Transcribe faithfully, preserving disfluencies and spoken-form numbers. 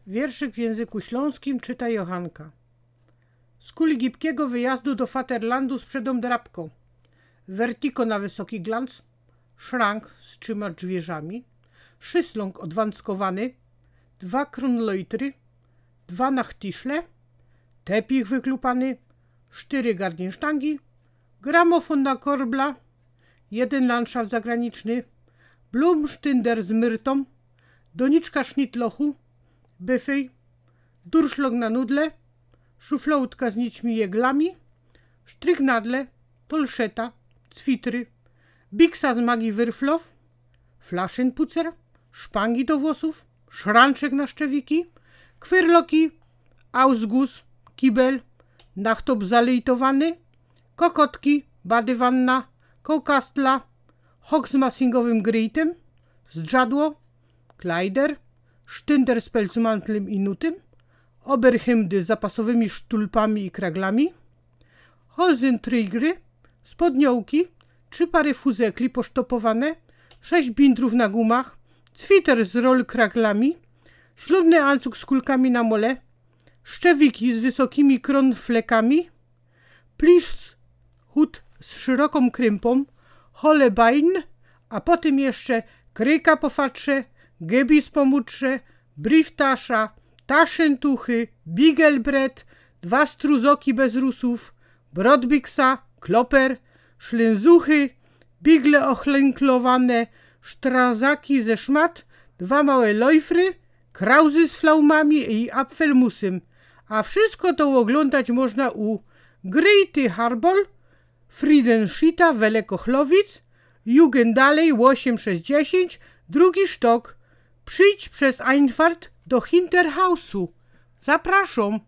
Wierszyk w jynzyku ślōnskim czyta Johanka. Z kuli gibkigo wyjazdu do Faterlandu z przedōm drapko. Wertiko na wysoki glanc, szrank z trziyma drzwiyrzami, szyslōng ôdwanckowany, dwa krōnlojtry, dwa nachtiszle, tepich wyklupany, sztyry gardiynsztangi, gramofōn na korbla, jedyn landszaft zagraniczny, blumsztynder z myrtōm, doniczka sznitlochu, byfej, durszlok na nudle, szuflodka z nićmi jeglami, sztrygnadle, tolszeta, cwitry, biksa z magii wyrflow, flaszynpucer, szpangi do włosōw, szranczek na szczewiki, kwyrloki, ausgus, kibel, nachtop zalejtowany, kokotki, badywanna, kołkastla, hok z masyngowym gryjtym, zdrzadło, klajder, sztynder z pelcmantlym i nutym, oberhymdy z zapasowymi sztulpami i kraglami, holzyntrigry, spodniołki, trzi pary fuzekli posztopowane, sześć bindrōw na gumach, cwiter z rolkraglami, ślubny ancug z kulkami na mole, szczewiki z wysokimi krōnflekami, plisz hut z szyrokōm krympōm, holebajn, a potym jeszcze kryka po fatrze, gybis po mutrze, briftasza, taszyntuchy, bigelbret, dwa struzoki bez rusōw, brodbiksa, kloper, szlynzuchy, bigle ôchlynklowane, sztrazaki ze szmat, dwa małe lojfry, krauzy z flaumami i apfelmusym. A wszystko to ôglōndać można u Gryjty Harbol, Friedenschita, Welekochlowic, Jugendalej ôsiem sześć dziesięć, drugi sztok. Przijdź bez Einfahrt do Hinterhausu. Zapraszōm.